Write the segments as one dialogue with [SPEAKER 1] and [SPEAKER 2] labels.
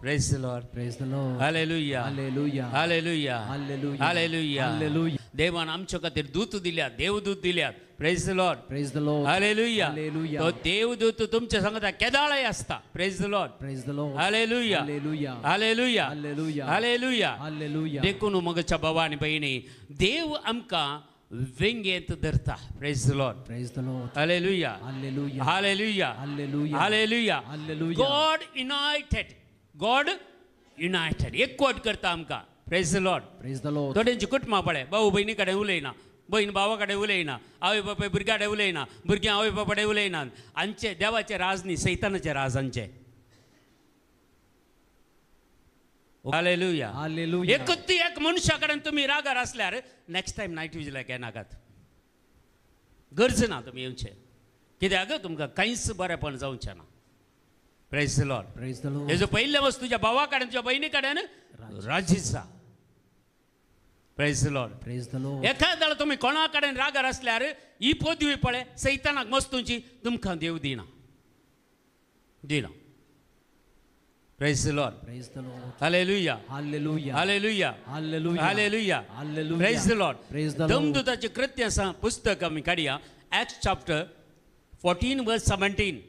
[SPEAKER 1] Praise the Lord.
[SPEAKER 2] Praise the Lord.
[SPEAKER 1] Hallelujah.
[SPEAKER 2] Hallelujah.
[SPEAKER 1] Hallelujah.
[SPEAKER 2] Hallelujah.
[SPEAKER 1] Hallelujah.
[SPEAKER 2] Hallelujah.
[SPEAKER 1] देवान आमच्या खातीर दूत दिल्यात, देवदूत दिल्यात. Praise the Lord.
[SPEAKER 2] Praise the Lord.
[SPEAKER 1] Hallelujah.
[SPEAKER 2] Hallelujah.
[SPEAKER 1] तो देवदूत तुमच्या सांगता केदाळय आसता. Praise the Lord.
[SPEAKER 2] Praise the Lord.
[SPEAKER 1] Hallelujah.
[SPEAKER 2] Hallelujah.
[SPEAKER 1] Hallelujah.
[SPEAKER 2] Hallelujah.
[SPEAKER 1] Hallelujah.
[SPEAKER 2] Hallelujah.
[SPEAKER 1] देखून मगच्या बाबा आनी भयणी, देव आमकां वेंगेंत धरता. Praise the Lord.
[SPEAKER 2] Praise the Lord.
[SPEAKER 1] Hallelujah.
[SPEAKER 2] Hallelujah.
[SPEAKER 1] Hallelujah.
[SPEAKER 2] Hallelujah.
[SPEAKER 1] Hallelujah.
[SPEAKER 2] Hallelujah.
[SPEAKER 1] God united, God united, एकवट करता आमकां. Praise the Lord.
[SPEAKER 2] Praise the Lord.
[SPEAKER 1] थोड्यांची कुटुंबां पळय, भाऊ भयणी कडेन उलयना, भयण भावा कडेन उलयना, आवय बापाय भुरग्या कडेन उलयना, भुरग्यां आवय बापा कडेन उलयना. आमचे देवाचे राज न्ही, सैतानाचे राज आमचे. हालेलुया.
[SPEAKER 2] हालेलुया.
[SPEAKER 1] एकूच एक मनशा कडेन तुमी रागार आसल्यार नेक्स्ट टायम नायट विजिलाक येनाकात, गरज ना तुमी येवचे, कित्याक तुमकां कांयच बरेपण जावचें ना. Praise the Lord.
[SPEAKER 2] Praise the Lord.
[SPEAKER 1] हेजो पयलें वस्त तुज्या भावा कडेन तुज्या भयणी कडेन राजी जा. Praise the Lord.
[SPEAKER 2] Praise the Lord.
[SPEAKER 1] एखाद्या तुमी कोणा कडेन रागार आसल्यार ही पदवी पळय सैतानाक मस्तूंची, तुमकां देव दिना दिना. Praise the Lord.
[SPEAKER 2] Praise the Lord.
[SPEAKER 1] Hallelujah.
[SPEAKER 2] Hallelujah.
[SPEAKER 1] Hallelujah.
[SPEAKER 2] Hallelujah.
[SPEAKER 1] Hallelujah.
[SPEAKER 2] Hallelujah.
[SPEAKER 1] Praise the Lord.
[SPEAKER 2] Praise the Lord.
[SPEAKER 1] दमदूताचें कृत्य आसा पुस्तक आमी काडया, Acts chapter 14 verse 17.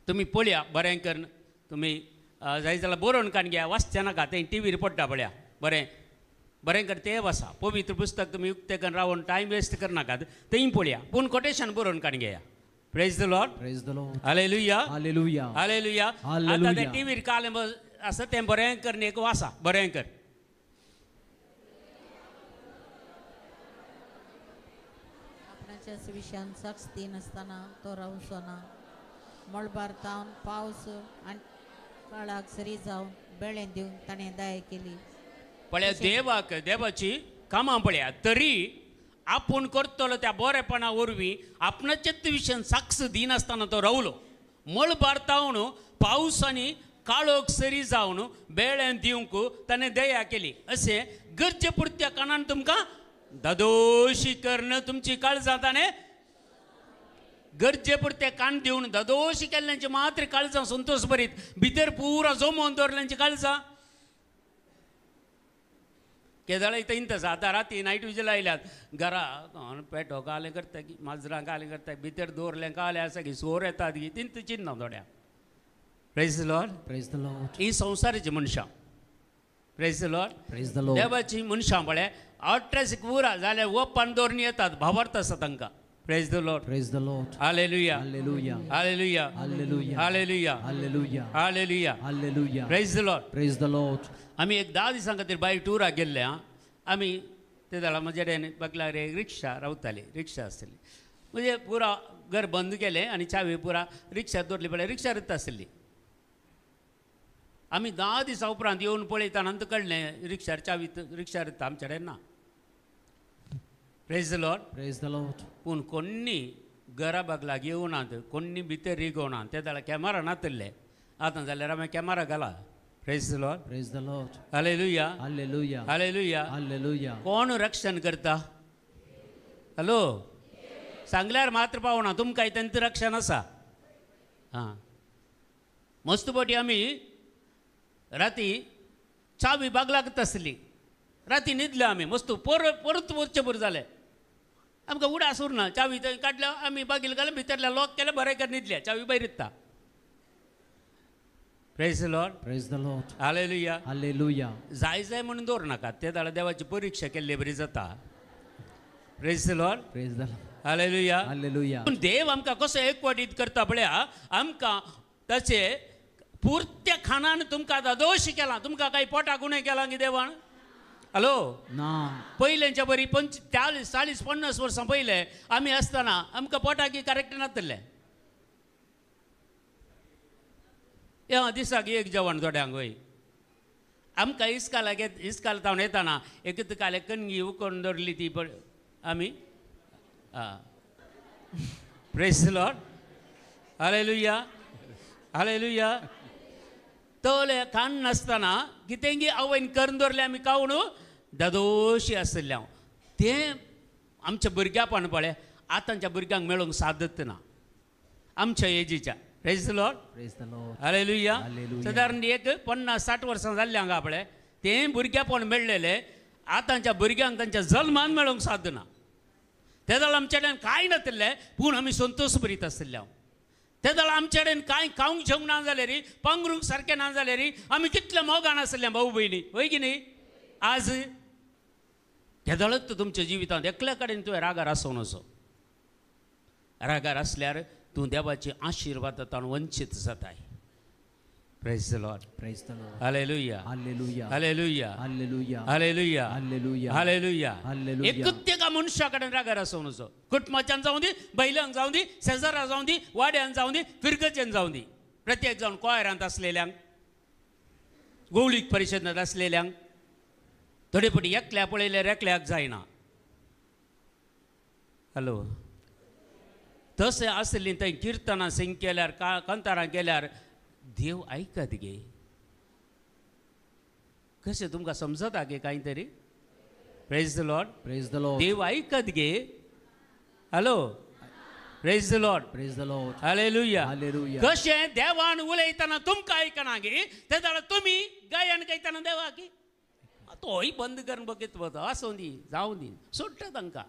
[SPEAKER 1] तुमी पळया बरें करून, तुमी जाय जाल्यार बरोवन काडून घेया, वाचचें नाका, तें टिवीर पडटा पळया. बरें बरें कर तें वाचा, पवित्र पुस्तक तुमी उक्तें करून रावन टायम वेस्ट करनाकात, तेंय पळया, पूण कोटेशन बरोवन काडून घेया. Praise the Lord.
[SPEAKER 2] Praise the Lord.
[SPEAKER 1] Hallelujah.
[SPEAKER 2] Hallelujah.
[SPEAKER 1] Hallelujah. आतां तें टिवीर काल आसा तें बरें करून एक वाचा, बरें कर.
[SPEAKER 3] आपणाच्याच विशयान साक्ष दिनासतना तो रावचो ना. मळबार तावन पावस आनी काळाक सरी जावन बेळें दिवन ताणें दया केली.
[SPEAKER 1] पळया देवाक, देवाची कामां पळया, तरी आपूण करतलो त्या बरेपणा वरवीं आपणाचेच विशयान साक्ष दिनासतना तो रावलो. मळबार तावन पावस आनी काळोख सरी जावन बेळें दिवंक ताणें दया केली. अशें गरजे पुरत्या कानान तुमकां दादोशी करून तुमची काळजां ताणें गरजे पुरते कान दिवन दादोशी केल्ल्यांची मात्र काळजां संतोश भरीत, भितर पुरा जमोवन दवरल्यांची काळजां. केदळा इथं इंत आतां राती नायट विजील आयल्यात, घरा पेटो कालें करता की माजरां कालें करता, भितर दवरलें कालें आसा की सोर येतात की तिंत चिन्ना थोड्या. Praise the Lord.
[SPEAKER 2] Praise the Lord.
[SPEAKER 1] ही संवसाराची मनशां. Praise the Lord.
[SPEAKER 2] Praise the Lord.
[SPEAKER 1] देवाची मनशां पळय अट्रेस पुरा जाल्यार ओपन दवरून येतात, भावार्थ आसा तांकां. Praise the Lord.
[SPEAKER 2] Praise the Lord.
[SPEAKER 1] Hallelujah.
[SPEAKER 2] Hallelujah.
[SPEAKER 1] Hallelujah.
[SPEAKER 2] Hallelujah.
[SPEAKER 1] Hallelujah.
[SPEAKER 2] Hallelujah.
[SPEAKER 1] Hallelujah.
[SPEAKER 2] Hallelujah.
[SPEAKER 1] Praise the Lord.
[SPEAKER 2] Praise the Lord.
[SPEAKER 1] आमी एक 10 दिसां खातीर बाय टुराक गेल्ले. आं, आमी ते जाल्यार म्हजे कडेन बगलार एक रिक्षा रावताली, रिक्षा आसली, म्हणजे पुरा घर बंद केलें आनी चावी पुरा रिक्षा दवरली पळय, रिक्षा रित आसली. आमी 10 दिसां उपरांत येवन पळयता आमकां कळ्ळें रिक्षार चावी रिक्षार रिता आमचे कडेन ना. Praise the Lord.
[SPEAKER 2] Praise the Lord.
[SPEAKER 1] पूण कोण्णी घरा बगलाक येवनात, कोण्णी भितर रिगोवनात. ते जाल्यार कॅमेरा नातिल्ले, आतां जाल्यार आमी कॅमेरा घाला. Praise the Lord.
[SPEAKER 2] Praise the Lord.
[SPEAKER 1] Hallelujah.
[SPEAKER 2] Hallelujah.
[SPEAKER 1] Hallelujah.
[SPEAKER 2] Hallelujah.
[SPEAKER 1] कोण रक्षण करता? हॅलो, सांगल्यार मात्र पावना, तुमकां तेंचें रक्षण आसा. आं, मस्त फावटी आमी राती चावी बागलाकच आसली, राती न्हिदले आमी मस्त, परत परत वचचें बरें जालें, आमकां उडास उरना. चावी थंय काडल्या आमी बागील घालें, भितरल्या लॉक केलें, बरें कर न्हिदल्या, चावी भायर येता. Praise the Lord.
[SPEAKER 2] Praise the Lord.
[SPEAKER 1] Hallelujah.
[SPEAKER 2] Hallelujah.
[SPEAKER 1] जाय जाय म्हणून दवर नाका, ते जाल्यार देवाची परिक्षा केल्ली बरी जाता. Praise the Lord.
[SPEAKER 2] Praise the Lord.
[SPEAKER 1] Hallelujah.
[SPEAKER 2] Hallelujah.
[SPEAKER 1] पूण देव आमकां कसो एकवटीत करता पळया, आमकां ताचे पुरत्या खाणान तुमकां दादोश केलां, तुमकां कांय पोटाक उणें केलां की देवान? हॅलो
[SPEAKER 2] ना.
[SPEAKER 1] पयल्यांच्या बरी 40 40 50 वर्सां पयलें आमी आसतना आमकां पोटाक करेक्ट नातलें. या दिसाक एक जेवण थोड्यांक वय. आमकां इस्कालाक इस्काल तावन येताना एक काले कणगी उकोवन दवरली ती आमी. आं, Praise the Lord. Hallelujah. Hallelujah. तोले खाण नासतना कितेंगी आवयन करून दवरलें आमी खावन दादोशी आशिल्लें हांव. तें आमच्या भुरग्यापण पळय आतांच्या भुरग्यांक मेळूंक सादत ना आमच्या एजीच्या. Praise the Lord.
[SPEAKER 2] Praise the Lord.
[SPEAKER 1] Hallelujah. सादारण एक 50-60 वर्सां जाल्लीं हांगा आपले तें भुरग्यापण मेळ्ळेलें आतांच्या भुरग्यांक तांच्या जल्मान मेळोवंक साध्य ना. तेदळ आमचे कडेन कांय नातिल्लें पूण आमी संतोश भरीत आशिल्ले. तेदळ आमचे कडेन कांय खावंक जेवंक ना जाल्यार पांगरूंक सारकें ना जाल्यार आमी कितले मोगान आशिल्ले भाऊ भयणी, वय की न्ही? आज तेदळच तुमच्या जिवितांत एकल्या कडेन तुवें रागार आसूं नजो. रागार आसल्यार तूं देवाचे आशिर्वादांत वंचीत जाताय. Praise the Lord.
[SPEAKER 2] Praise the Lord.
[SPEAKER 1] Hallelujah.
[SPEAKER 2] Hallelujah.
[SPEAKER 1] Hallelujah.
[SPEAKER 2] Hallelujah.
[SPEAKER 1] Hallelujah.
[SPEAKER 2] Hallelujah.
[SPEAKER 1] Hallelujah.
[SPEAKER 2] Hallelujah.
[SPEAKER 1] एकूच मनशा कडेन रागार आसूं नजो. कुटुंबाच्यान जावं दी, बैलांक जावं दी, शेजारा जावं दी, वाड्यान जावं दी, फिरगजेन जावं दी, प्रत्येक जावन कोयरांत आसलेल्यांक, गोवळीक परिशदेंत आसलेल्यांक, थोडे फावटी एकल्या पळयल्यार एकल्याक जायना. हॅलो, तशें आसलीं थंय किर्तनां सिंग केल्यार, कांतारां केल्यार देव आयकत गे. कशें तुमकां समजता गे कांय तरी? Praise the Lord.
[SPEAKER 2] Praise the Lord.
[SPEAKER 1] देव आयकत गे. Hello, praise the Lord.
[SPEAKER 2] Praise the Lord.
[SPEAKER 1] Hallelujah.
[SPEAKER 2] Hallelujah.
[SPEAKER 1] कशें देवान उलयतना तुमकां आयकना गे, ते जाल्यार तुमी गायन गायतना देवा की तोय बंद करून बघित वता. आसूं दी, जावं दी, सोडटा तांकां.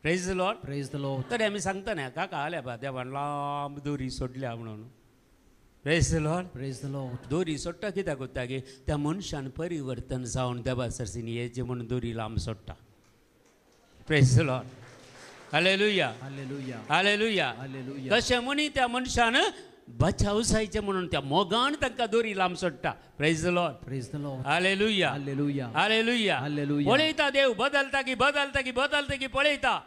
[SPEAKER 1] Praise the Lord.
[SPEAKER 2] Praise the Lord.
[SPEAKER 1] तरी आमी सांगता न्ही, काका आल्या बा देवान लांब दोरी सोडल्या म्हणून. Praise the Lord.
[SPEAKER 2] Praise the Lord.
[SPEAKER 1] दोरी सोडटा कित्याक कोत्ता की त्या मनशान परिवर्तन जावन देवा सरसीन येचें म्हणून दोरी लांब सोडटा. Praise the Lord. Hallelujah.
[SPEAKER 2] Hallelujah.
[SPEAKER 1] Hallelujah.
[SPEAKER 2] Hallelujah.
[SPEAKER 1] कशें म्हणी त्या मनशान बचाव जायचें म्हणून त्या मोगान तांकां दोरी लांब सोडटा. Praise the Lord.
[SPEAKER 2] Praise the Lord.
[SPEAKER 1] Hallelujah.
[SPEAKER 2] Hallelujah.
[SPEAKER 1] Hallelujah.
[SPEAKER 2] Hallelujah.
[SPEAKER 1] पळयता देव बदलता की बदलता की बदलता की पळयता.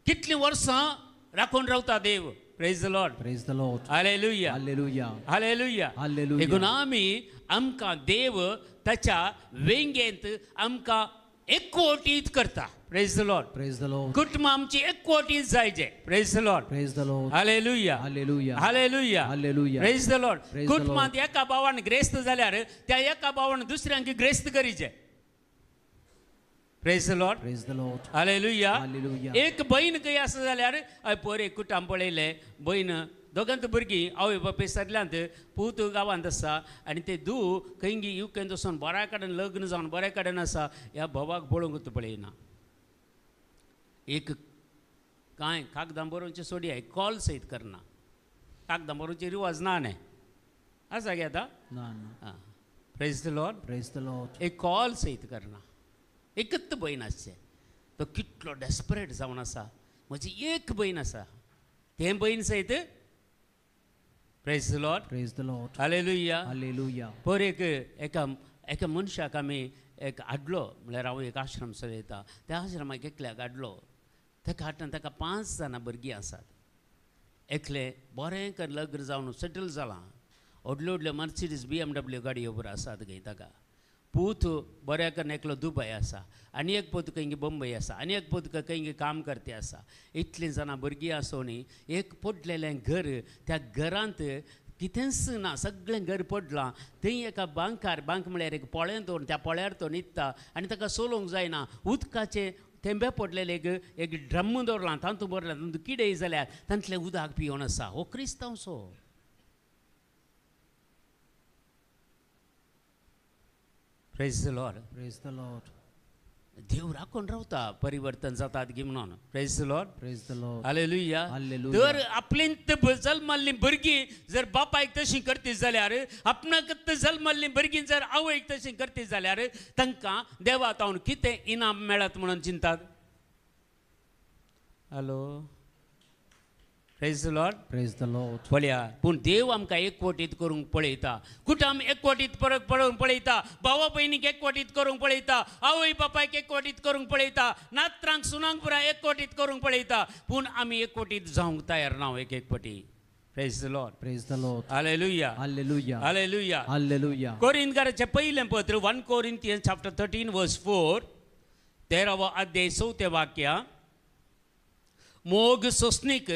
[SPEAKER 1] कितलीं वर्सां राखून रावता देव. Praise the Lord.
[SPEAKER 2] Praise the Lord.
[SPEAKER 1] Hallelujah.
[SPEAKER 2] Hallelujah.
[SPEAKER 1] Hallelujah.
[SPEAKER 2] Hallelujah.
[SPEAKER 1] देखून आमी आमकां देव ताच्या वेंगेंत आमकां एकवटीत करता. Praise the Lord.
[SPEAKER 2] Praise the Lord.
[SPEAKER 1] कुटुंब आमची एकवटीत जायचे. Praise the Lord.
[SPEAKER 2] Praise the Lord.
[SPEAKER 1] Hallelujah.
[SPEAKER 2] Hallelujah.
[SPEAKER 1] Hallelujah.
[SPEAKER 2] Hallelujah.
[SPEAKER 1] Praise the Lord. कुटुंबांत एका भावान ग्रेस्त जाल्यार त्या एका भावान दुसऱ्यांक ग्रेस्त करीचे. Praise the Lord.
[SPEAKER 2] Praise the Lord.
[SPEAKER 1] Hallelujah.
[SPEAKER 2] Hallelujah.
[SPEAKER 1] एक बहीण खंय आसा जाल्यार हय पोर एक कुटाम पळयलें, बहीण दोगांत भुरगीं आवय बापूय सरल्यांत, पूत गांवांत आसा आनी ते धूव खंय युकेंत वचून बऱ्या कडेन लग्न जावन बऱ्या कडेन आसा. ह्या भावाक पळोवंक पळयना. एक कांय कागदां बरोवचे सोडया, एक कॉल सयत करना. कागदां बरोवचे रिवाज ना न्ही आसा गे आतां?
[SPEAKER 2] ना.
[SPEAKER 1] Praise the Lord.
[SPEAKER 2] Praise the Lord.
[SPEAKER 1] एक कॉल सयत करना. एकच भयण आसचें. तो कितलो डेस्परेट जावन आसा. म्हजी एक भयण आसा, तें भयण सयत. Praise the Lord.
[SPEAKER 2] Praise the Lord.
[SPEAKER 1] Hallelujah.
[SPEAKER 2] Hallelujah.
[SPEAKER 1] पर एक एका एका मनशाक आमी एक हाडलो, म्हळ्यार हांव एक आश्रम चलयता, त्या आश्रमाक एकल्याक हाडलो. ताका हाडटना ताका 5 जाणां भुरगीं आसात. एकलें बरें कर लग्न जावन सेटल जालां, व्हडल्यो व्हडल्यो मर्सिडीज BMW गाडयो बऱ्यो आसात खंय ताका. पूत बऱ्या करून एकलो दुबय आसा, आनी एक पूत खंय बंबय आसा, आनी एक पूत खंय काम करते आसा. इतलीं जाणां भुरगीं आसून एक पडलेलें घर, त्या घरांत कितेंच ना, सगळें घर पडलां. थंय एका बांकार, बांक म्हळ्यार एक पोळ्यांत दवरून त्या पोळ्यार तो न्हिदता आनी ताका सोलोवंक जायना. उदकाचें थेंबे पडलेले एक एक ड्रम दवरलां, तातूंत भरलां, तातूंत किडेय जाल्यार तांतलें उदक पिवन आसा. हो क्रिस्तांव so. Praise the Lord.
[SPEAKER 2] Praise the Lord.
[SPEAKER 1] देव राखून रावता, परिवर्तन जातात गी म्हणून. Praise the Lord.
[SPEAKER 2] Praise the Lord.
[SPEAKER 1] Hallelujah.
[SPEAKER 2] Hallelujah.
[SPEAKER 1] तर आपलींत जल्मल्लीं भुरगीं जर बापायक तशी करती जाल्यार, आपणाक जल्मल्लीं भुरगीं जर आवयक तशी करती जाल्यार तांकां देवा तावन कितें इनाम मेळत म्हणून चिंतात. Hello. Praise the Lord.
[SPEAKER 2] Praise the Lord.
[SPEAKER 1] पळया, पूण देव आमकां एकवटीत करूंक पळयता, कुटुंब एकवटीत परत पळोवंक पळयता, भावा भयणीक एकवटीत करूंक पळयता, आवय बापायक एकवटीत करूंक पळयता, नात्रांक सुनांक पुराय एकवटीत करूंक पळयता. पूण आमी एकवटीत जावंक तयार ना एक एक पटी. Praise the Lord.
[SPEAKER 2] Praise the Lord.
[SPEAKER 1] Hallelujah.
[SPEAKER 2] Hallelujah.
[SPEAKER 1] Hallelujah.
[SPEAKER 2] Hallelujah.
[SPEAKER 1] कोरिंथकाराचें पयलें पत्र 1 Corinthians chapter 13 verse 4, 13वो अध्याय 4 वाक्य. मोग सोसणीक,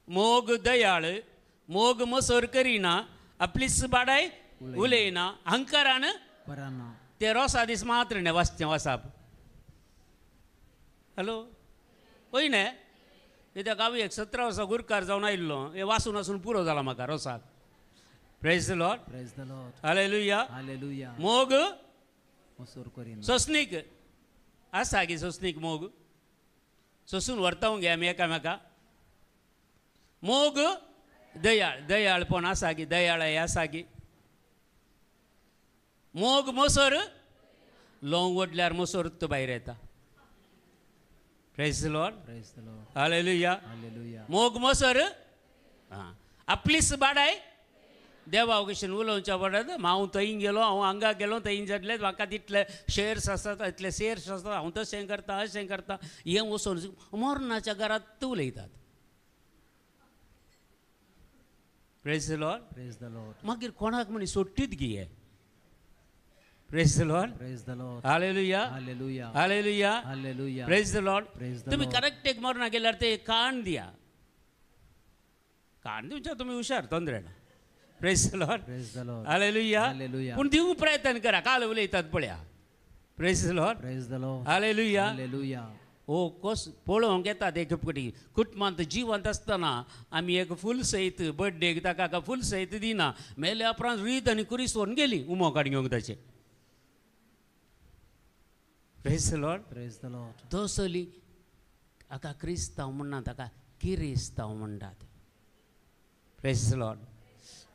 [SPEAKER 1] मोग दयाळ, मोग मसर करिना, आपलीच बाडाय उलयना, अहंकारान ते रोसा दीस मात्र न्ही वाचचें वासाप. हॅलो, वय न्ही कित्याक हांव एक 17 वर्सां गुरकार जावन आयिल्लो, हें वाचून वाचून पुरो जाला म्हाका रोसाक. Praise the Lord.
[SPEAKER 2] Praise the Lord.
[SPEAKER 1] Hallelujah.
[SPEAKER 2] Hallelujah.
[SPEAKER 1] मोग
[SPEAKER 2] मोसोर करीना.
[SPEAKER 1] सोसणीक आसा गी सोसणीक मोग सोसून व्हरता गे आमी एकामेका. मोग दयाळ, दयाळपण आसा गी, दयाळाय आसा गी. मोग मोसोर लोंग ओडल्यार मोसोर तो भायर येता. Praise the Lord.
[SPEAKER 2] Praise the Lord.
[SPEAKER 1] Hallelujah.
[SPEAKER 2] Hallelujah.
[SPEAKER 1] मोग मोसोर आपलीच बाडाय देवा कशेन उलोवच्या पडत. हांव थंय गेलो, हांव हांगा गेलो, थंय जातले म्हाका तितले शेर्स आसात, इतले शेर्स आसात, हांव तशें करता अशें करता, हें वचून मरणाच्या घरांत उलयतात. Praise the Lord.
[SPEAKER 2] Praise the Lord.
[SPEAKER 1] मागीर कोणाक म्हणी सोडटीत गी हे. Praise the Lord.
[SPEAKER 2] Praise the Lord.
[SPEAKER 1] Hallelujah.
[SPEAKER 2] Hallelujah.
[SPEAKER 1] Hallelujah.
[SPEAKER 2] Hallelujah.
[SPEAKER 1] Praise the Lord.
[SPEAKER 2] Praise the
[SPEAKER 1] तुमी
[SPEAKER 2] Lord.
[SPEAKER 1] Correct एक मरणाक गेल्यार ते कान दिया, कान दिवच्या तुमी हुशार, तोंदरे ना. Praise the Lord.
[SPEAKER 2] Praise the Lord.
[SPEAKER 1] Hallelujah.
[SPEAKER 2] Hallelujah.
[SPEAKER 1] पूण दिवंक प्रयत्न करा, काल उलयतात पळया. Praise the Lord.
[SPEAKER 2] Praise the Lord.
[SPEAKER 1] Hallelujah.
[SPEAKER 2] Hallelujah.
[SPEAKER 1] ओ कस पळोवंक येतात एक फावटी कुटुंबांत जिवंत आसतना आमी एक फूल सयत बर्थडेक ताका फूल सयत दिना, मेल्या उपरांत रीत आनी कुरीस व्हरून गेली उमो काडून घेवंक ताचे. Praise the Lord.
[SPEAKER 2] Praise the Lord.
[SPEAKER 1] तो चली हाका क्रिस्तांव म्हणना, ताका किरिस्तांव म्हणटात. Praise the Lord.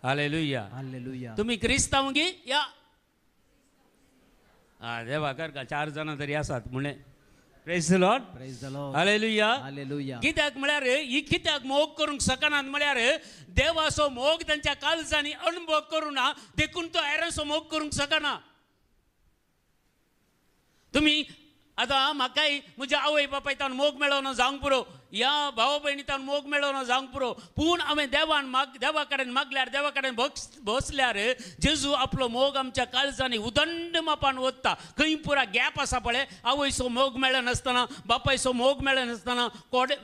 [SPEAKER 1] Hallelujah.
[SPEAKER 2] Hallelujah.
[SPEAKER 1] तुमी क्रिस्तांव गी या देवा कर 4 जाणां तरी आसात म्हणलें. Praise the Lord.
[SPEAKER 2] Praise the Lord.
[SPEAKER 1] Hallelujah.
[SPEAKER 2] Hallelujah.
[SPEAKER 1] कित्याक म्हळ्यार ही कित्याक मोग करूंक शकनात म्हळ्यार देवाचो मोग तांच्या काळजांनी अणभव करूं ना, देखून तो हेरांचो मोग करूंक शकना. तुमी आतां म्हाकाय म्हज्या आवय बापाय तावन मोग मेळोना जावंक पुरो, ह्या भाव भयणी तावन मोग मेळोना जावंक पुरो, पूण हांवें देवान देवा कडेन मागल्यार, देवा कडेन बसल्यार जेजू आपलो मोग आमच्या काळजांनी उदंड मापान वता. खंय पुरा गॅप आसा पळय, आवयचो मोग मेळनासतना, बापायचो मोग मेळनासतना,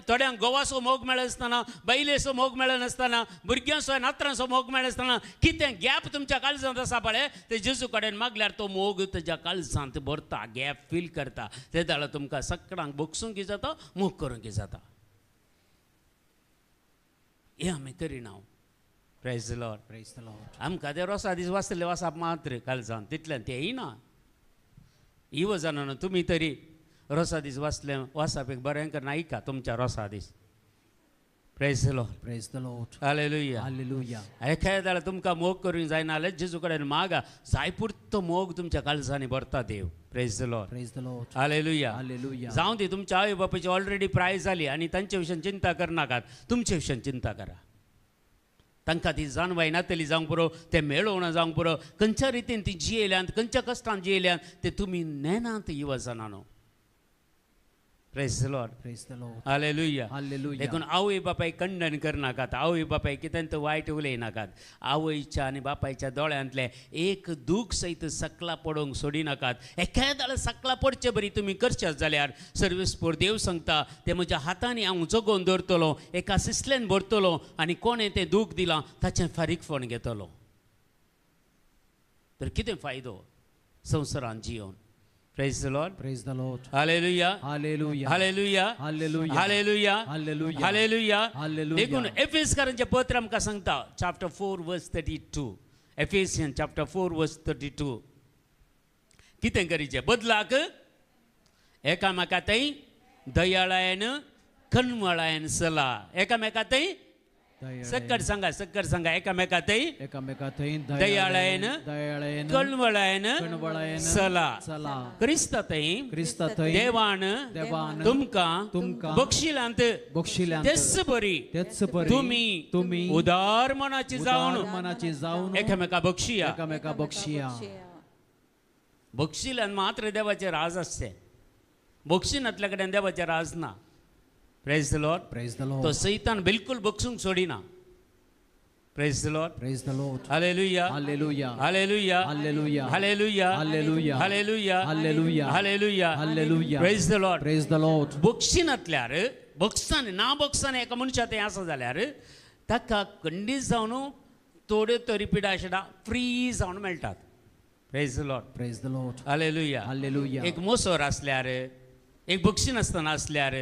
[SPEAKER 1] थोड्यांक घोवाचो मोग मेळनासतना, बायलेचो मोग मेळनासतना, भुरग्यांचो नातरांचो मोग मेळनासतना, कितें गॅप तुमच्या काळजांत आसा पळय, ते जेजू कडेन मागल्यार तो मोग तुज्या काळजांत भरता, गॅप फील करता. ते जाल्यार तुमकां सगळ्यांक बगसूंक जाता, मोग करूंक जाता. हें आमी करिना. Praise the Lord.
[SPEAKER 2] Praise the Lord.
[SPEAKER 1] आमकां ते रोसा दीस वाचले वाचप मात्र कालजान तितल्यान तेंय ना. इवजाना तुमी तरी रोसा दीस वाचले वाचप एक बरें करून आयका तुमच्या रोसा दीस. Praise the Lord.
[SPEAKER 2] Praise the Lord.
[SPEAKER 1] Hallelujah.
[SPEAKER 2] Hallelujah.
[SPEAKER 1] एखाद्या जाल्यार तुमकां मोग करूंक जायना जाल्यार जेजू कडेन मागा, जाय पुरतो मोग तुमच्या काळजांनी भरता देव. Praise the Lord.
[SPEAKER 2] Praise the Lord.
[SPEAKER 1] Hallelujah.
[SPEAKER 2] Hallelujah.
[SPEAKER 1] जावं दी तुमच्या आवय बापायची ऑलरेडी प्राय जाली आनी तांचे विशीं चिंता करनाकात, तुमचे विशीं चिंता करा. तांकां ती जाणवाय नातली जावंक पुरो, तें मेळोवना जावंक पुरो, खंयच्या रितीन ती जियेल्यात, खंयच्या कश्टान जियेल्यात ते तुमी नेनात युवजनानो. Praise the Lord.
[SPEAKER 2] Praise the Lord.
[SPEAKER 1] Hallelujah.
[SPEAKER 2] Hallelujah.
[SPEAKER 1] देखून आवय बापाय खंडन करनाकात, आवय बापाय कितें तर वायट उलयनाकात, आवयच्या आनी बापायच्या दोळ्यांतलें एक दूख सयत सकला पडोवंक सोडिनाकात. एखाद्या सकला पडचे बरी तुमी करशात जाल्यार सर्वेस्पोर देव सांगता तें म्हज्या हातांनी हांव जगोवन दवरतलो, एका सिसल्यान भरतलो आनी कोणें तें दूख दिलां ताचें फारीकपण घेतलो. तर कितें फायदो संवसारान जियोवन? Praise the Lord.
[SPEAKER 2] Praise the Lord.
[SPEAKER 1] Hallelujah.
[SPEAKER 2] Hallelujah.
[SPEAKER 1] Hallelujah.
[SPEAKER 2] Hallelujah.
[SPEAKER 1] Hallelujah.
[SPEAKER 2] Hallelujah.
[SPEAKER 1] Hallelujah.
[SPEAKER 2] Hallelujah.
[SPEAKER 1] देखून एफेसकारांचें पत्र आमकां सांगता chapter 4 verse 32. Ephesians chapter 4 verse 32. कितें करीचें बदलाक एकामेका थंय दयाळायन कणमळायन सला. एकामेका थंय सक्कर सांगा, सक्कर सांगा, एकामेका थंय
[SPEAKER 2] एकामेका थंय
[SPEAKER 1] दयाळायन
[SPEAKER 2] दयाळायन
[SPEAKER 1] कणमळायन
[SPEAKER 2] कणमळायन
[SPEAKER 1] सला.
[SPEAKER 2] सला.
[SPEAKER 1] क्रिस्ता थंय
[SPEAKER 2] क्रिस्ता थंय
[SPEAKER 1] देवान
[SPEAKER 2] देवान
[SPEAKER 1] तुमकां
[SPEAKER 2] तुमकां
[SPEAKER 1] बक्षिल्यांत
[SPEAKER 2] बक्षिल्यांत
[SPEAKER 1] तेच बरी
[SPEAKER 2] तेच बरी
[SPEAKER 1] तुमी
[SPEAKER 2] तुमी
[SPEAKER 1] उदार मनाची जावन
[SPEAKER 2] मनाची जावन
[SPEAKER 1] एकामेका बक्षिया
[SPEAKER 2] एकामेका बक्षिया.
[SPEAKER 1] बक्षिल्यान मात्र देवाचे राज आसचे, बक्षिनातल्या कडेन देवाचे राज ना. Praise the Lord.
[SPEAKER 2] Praise the Lord.
[SPEAKER 1] तो सैतान बिलकुल बक्षूंक सोडिना. Praise the Lord.
[SPEAKER 2] Praise the Lord.
[SPEAKER 1] Hallelujah.
[SPEAKER 2] Hallelujah.
[SPEAKER 1] Hallelujah.
[SPEAKER 2] Hallelujah.
[SPEAKER 1] Hallelujah.
[SPEAKER 2] Hallelujah.
[SPEAKER 1] Hallelujah.
[SPEAKER 2] Hallelujah.
[SPEAKER 1] Hallelujah.
[SPEAKER 2] Hallelujah.
[SPEAKER 1] Praise the Lord.
[SPEAKER 2] Praise the Lord.
[SPEAKER 1] बक्षिनातल्यार बक्षान ना बक्षान एका मनशा तें आसा जाल्यार ताका खंडीत जावन थोड्यो तरी पिडा शिडा फ्री जावन मेळटात. Praise the Lord.
[SPEAKER 2] Praise the Lord.
[SPEAKER 1] Hallelujah.
[SPEAKER 2] Hallelujah.
[SPEAKER 1] एक मोसोर आसल्यार, एक बक्षीनासतना आसल्यार,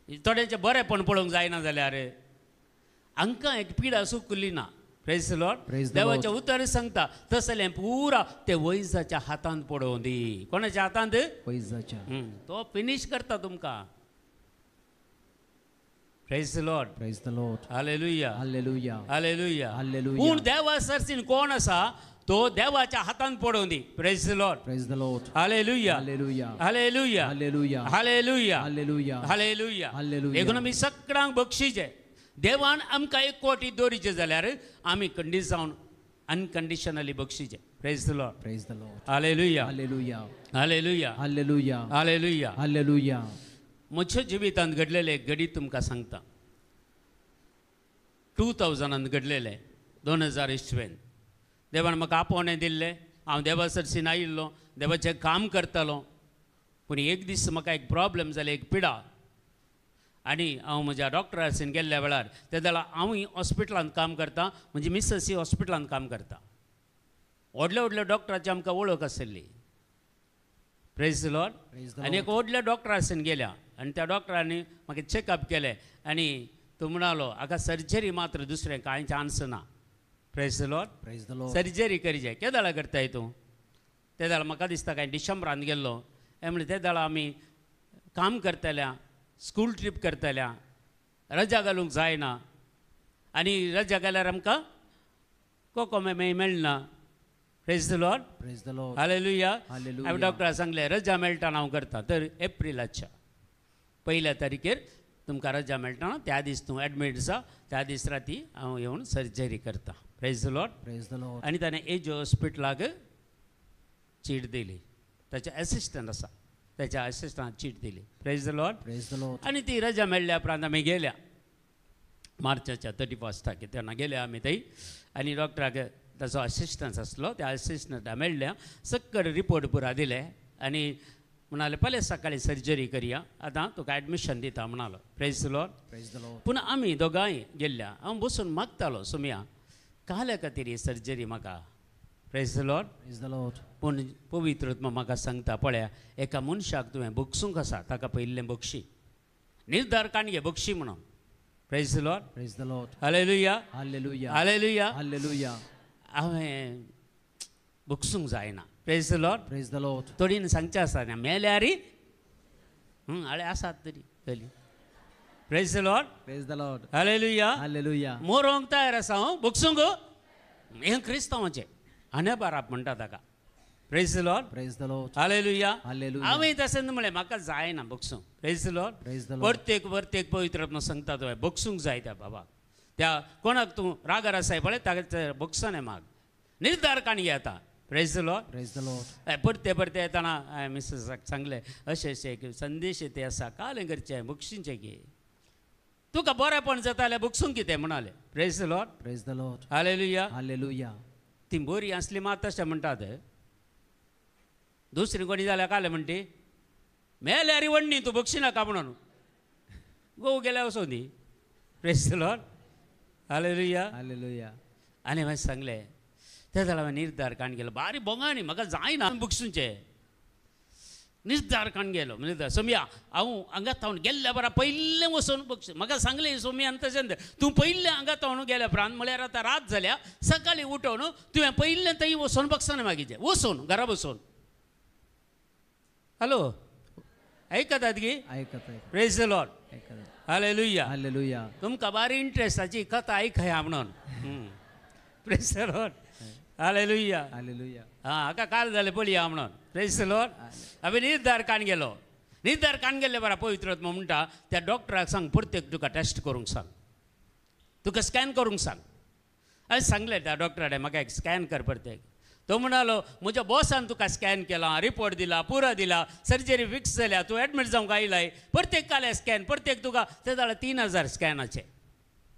[SPEAKER 1] थोड्यांचें बरेंपण पळोवंक जायना जाल्यार हांकां एक पिडा सुकली ना. Praise the Lord. देवाचें उतर सांगता तसलें पुरा ते वैजाच्या हातांत पडोवं दी. कोणाच्या हातांत?
[SPEAKER 2] वैजाच्या.
[SPEAKER 1] तो फिनीश करता तुमकां. Praise the Lord.
[SPEAKER 2] Praise the Lord.
[SPEAKER 1] Hallelujah.
[SPEAKER 2] Hallelujah.
[SPEAKER 1] Hallelujah.
[SPEAKER 2] Hallelujah.
[SPEAKER 1] पूण देवा सरसीन कोण आसा तो देवाच्या हातांत पडोवं दी. Praise the Lord.
[SPEAKER 2] Praise the Lord.
[SPEAKER 1] Hallelujah.
[SPEAKER 2] Hallelujah.
[SPEAKER 1] Hallelujah.
[SPEAKER 2] Hallelujah.
[SPEAKER 1] Hallelujah.
[SPEAKER 2] Hallelujah.
[SPEAKER 1] Hallelujah.
[SPEAKER 2] Hallelujah.
[SPEAKER 1] देखून आमी सगळ्यांक बक्षीचे. देवान आमकां एक कोटी दवरीचे जाल्यार आमी कंडी जावन unconditionally बक्षीचे. Praise the Lord.
[SPEAKER 2] Praise the Lord.
[SPEAKER 1] Hallelujah.
[SPEAKER 2] Hallelujah.
[SPEAKER 1] Hallelujah.
[SPEAKER 2] Hallelujah.
[SPEAKER 1] Hallelujah.
[SPEAKER 2] Hallelujah.
[SPEAKER 1] म्हज्या जिवितांत घडलेलें एक घडीत तुमकां सांगता. 2000 घडलेलें, 2000 इसवेन. देवान म्हाका आपोवणें दिल्लें. हांव देवा सरसीन आयिल्लो, देवाचें काम करतालो. पूण एक दीस म्हाका एक प्रॉब्लम जालें, एक पिडा. आनी हांव म्हज्या डॉक्टरासीन गेल्ल्या वेळार ते जाल्यार हांवूय हॉस्पिटलांत काम करता, म्हजी मिसेसी हॉस्पिटलांत काम करता. व्हडल्या व्हडल्या डॉक्टराची आमकां वळख आशिल्ली. Praise the Lord. आनी एक व्हडल्या डॉक्टरासीन गेल्या आनी त्या डॉक्टरांनी म्हाका चॅकअप केलें आनी तो म्हणालो हाका सर्जरी मात्र, दुसरें कांय चान्स ना. Praise the Lord.
[SPEAKER 2] Praise the Lord.
[SPEAKER 1] Surgery करीजे. केदाळा करताय तूं? ते जाल्यार म्हाका दिसता कांय डिसेंबरान गेल्लो. हें म्हणलें ते जाल्यार आमी काम करतल्या, स्कूल ट्रीप करतल्या, रजा घालूंक जायना आनी रजा घाल्यार आमकां कोको मे मेळना. Praise the Lord.
[SPEAKER 2] Praise the Lord.
[SPEAKER 1] Hallelujah.
[SPEAKER 2] Hallelujah.
[SPEAKER 1] हांवें डॉक्टराक सांगलें रजा मेळटा हांव करता, तर एप्रिलाच्या 1 तारखेर तुमकां रजा मेळटा ना त्या दीस तूं एडमीट जा, त्या दीस राती हांव येवन सर्जरी करता. Praise the Lord.
[SPEAKER 2] Praise the Lord.
[SPEAKER 1] आनी ताणें एज हॉस्पिटलाक चीट दिली. ताचे एसिस्टंट आसा, ताच्या एसिस्टंटाक चीट दिली. Praise the Lord.
[SPEAKER 2] Praise the Lord.
[SPEAKER 1] आनी ती रजा मेळ्ळ्या उपरांत आमी गेल्या मार्चाच्या 31 तेन्ना गेल्या आमी थंय. आनी डॉक्टराक ताचो असिस्टंट आसलो, त्या असिस्टंटा मेळ्ळ्या, सक्कड रिपोर्ट पुरा दिले आनी म्हणाले पळय सकाळी सर्जरी करया, आतां तुका एडमिशन दिता म्हणालो. Praise the Lord.
[SPEAKER 2] Praise the Lord.
[SPEAKER 1] पूण आमी दोगांय गेल्ल्या. हांव बसून मागतालो सोम्या काल्या खातीर ही सर्जरी म्हाका. Praise the Lord.
[SPEAKER 2] Praise the Lord.
[SPEAKER 1] पूण पवित्र आत्मा म्हाका सांगता पळया एका मनशाक तुवें बक्षूंक आसा, ताका पयिल्लें बक्षी, निर्धार काण घे बक्षी म्हणून. Praise the Lord.
[SPEAKER 2] Praise the Lord.
[SPEAKER 1] Hallelujah.
[SPEAKER 2] Hallelujah.
[SPEAKER 1] Hallelujah.
[SPEAKER 2] Hallelujah.
[SPEAKER 1] हांवें बक्षूंक जायना. Praise the Lord.
[SPEAKER 2] Praise the Lord.
[SPEAKER 1] थोडीन सांगचें आसा ना मेल्यार हाळे आसात तरी तली. Praise the Lord.
[SPEAKER 2] Praise the Lord.
[SPEAKER 1] Hallelujah.
[SPEAKER 2] Hallelujah.
[SPEAKER 1] मोरोंक तयार आसा हांव बक्षूंक. हें क्रिस्तांवाचें आनेबाराप म्हणटा ताका. Praise the Lord.
[SPEAKER 2] Praise the Lord.
[SPEAKER 1] Hallelujah.
[SPEAKER 2] Hallelujah.
[SPEAKER 1] हांवें तशें म्हणलें म्हाका जायना बक्षूंक. Praise the Lord.
[SPEAKER 2] Praise the Lord.
[SPEAKER 1] प्रत्येक प्रत्येक पवित्र आत्मा सांगता तुवें बक्षूंक जाय त्या बाबाक, त्या कोणाक तूं रागार आसाय पळय ताका बक्षाने माग, निर्धार काण घे आतां. Praise the Lord.
[SPEAKER 2] Praise the Lord.
[SPEAKER 1] परते परते येतना हांवें मिसेसाक सांगलें अशें अशें एक संदेश ते आसा, कालें करचें बक्षींचें की तुका बरेंपण जाता जाल्यार बक्षूंक कितें म्हणालें. Praise the Lord.
[SPEAKER 2] Praise the Lord.
[SPEAKER 1] Hallelujah.
[SPEAKER 2] Hallelujah.
[SPEAKER 1] ती बरी आसली मात तशें म्हणटात, दुसरी कोणी जाल्यार कालें म्हणटी मेल्यार वण्णी तूं बक्षी नाका म्हणून गोव गेल्यार वचूं दी. Praise the Lord. Hallelujah.
[SPEAKER 2] Hallelujah.
[SPEAKER 1] आनी हांवें सांगलें ते जाल्यार हांवें निर्धार काण गेलो. बारी बोंगानी म्हाका जायना बक्षूंचें. निर्धार काण गेलो. निर्धार सोम्या हांव हांगा थावन गेल्ल्या बरा पयलें वचून बक्षी म्हाका सांगलें सोम्यान तशें तूं पयलें हांगा थावन गेल्या उपरांत म्हळ्यार आतां रात जाल्या, सकाळीं उठोवन तुवें पयलें थंय वचून बक्षाना मागीचें, वचून घरा बसून. हॅलो आयकतात की?
[SPEAKER 2] आयकत.
[SPEAKER 1] Praise the Lord. Hallelujah.
[SPEAKER 2] Hallelujah.
[SPEAKER 1] तुमकां बारी इंट्रस्टाची कथा आयकया म्हणून. Praise the Lord. Hallelujah.
[SPEAKER 2] Hallelujah.
[SPEAKER 1] हां हाका काल जालें पळया म्हणून. Praise the Lord. हांवें निर्धार काण गेलो. निर्धार काण गेल्ले बरा पवित्र आत्मा म्हणटा त्या डॉक्टराक सांग प्रत्येक तुका टेस्ट करूंक सांग, तुका स्कॅन करूंक सांग. हांवें सांगलें त्या डॉक्टरा कडेन म्हाका एक स्कॅन कर प्रत्येक. तो म्हणालो म्हज्या बॉसान तुका स्कॅन केला, रिपोर्ट दिला, पुरो दिला, सर्जरी फिक्स जाल्या, तूं एडमीट जावंक आयलाय, प्रत्येक काल्या स्कॅन प्रत्येक तुका ते जाल्यार 3000 स्कॅनाचे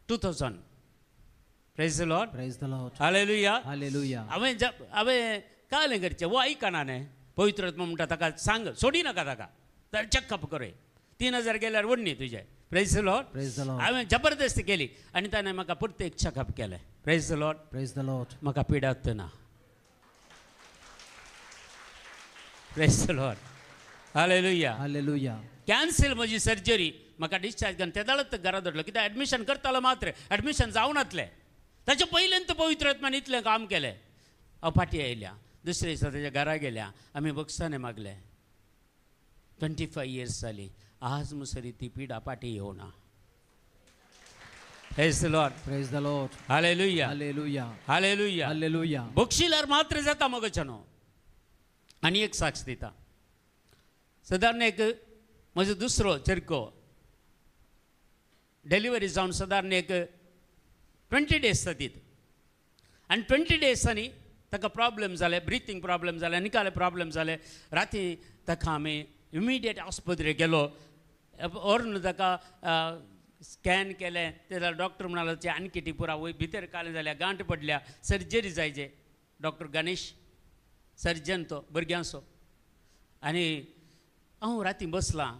[SPEAKER 1] 2000. Praise the Lord.
[SPEAKER 2] Praise the Lord.
[SPEAKER 1] Hallelujah.
[SPEAKER 2] Hallelujah.
[SPEAKER 1] हांवें हांवें कालें करचें वो आयकना न्ही. पवित्र आत्मा म्हणटा ताका सांग सोडी नाका ताका, तर चॅकअप कर, 3000 गेल्यार वडनी तुजें. Praise the Lord.
[SPEAKER 2] Praise the Lord.
[SPEAKER 1] हांवें जबरदस्ती केली आनी ताणें म्हाका परतें चॅकअप केलें. Praise the Lord.
[SPEAKER 2] Praise the Lord.
[SPEAKER 1] म्हाका पिडात ना. Praise the Lord. Hallelujah.
[SPEAKER 2] Hallelujah.
[SPEAKER 1] Cancel म्हजी सर्जरी, म्हाका डिस्चार्ज करून तेदाळच घरा दवरलो कित्याक एडमिशन करतालो मात्र एडमिशन जावनातलें ताच्या पयल्यान पवित्र आत्मान इतलें काम केलें. हांव फाटीं आयल्या दुसरे दिसा तेज्या घरा गेल्या आमी बक्षाने मागलें. 25 इयर्स जाली आज मुसरी ती पिडा फाटीं येवना. Praise the Lord.
[SPEAKER 2] Praise the Lord.
[SPEAKER 1] Hallelujah.
[SPEAKER 2] Hallelujah.
[SPEAKER 1] Hallelujah.
[SPEAKER 2] Hallelujah.
[SPEAKER 1] बक्षिल्यार मात्र जाता मगो. आनी एक साक्ष दिता. सदारण एक म्हजो दुसरो चरको डिलिव्हरी जावन सदारण एक 20 डेज जातीत आनी 20 डेजांनी ताका प्रॉब्लम जाले, ब्रिथींग प्रॉब्लम जाले, निकाले प्रॉब्लम जाले. राती ताका आमी इमिडिएट आस्पत्रेक गेलो व्हरून ताका स्कॅन केलें. ते जाल्यार डॉक्टर म्हणालो ते आनी ती पुरा वयर भितर कालें जाल्यार गांठ पडल्या, सर्जरी जायचे. डॉक्टर गणेश सर्जन तो भुरग्यांचो. आनी हांव राती बसलां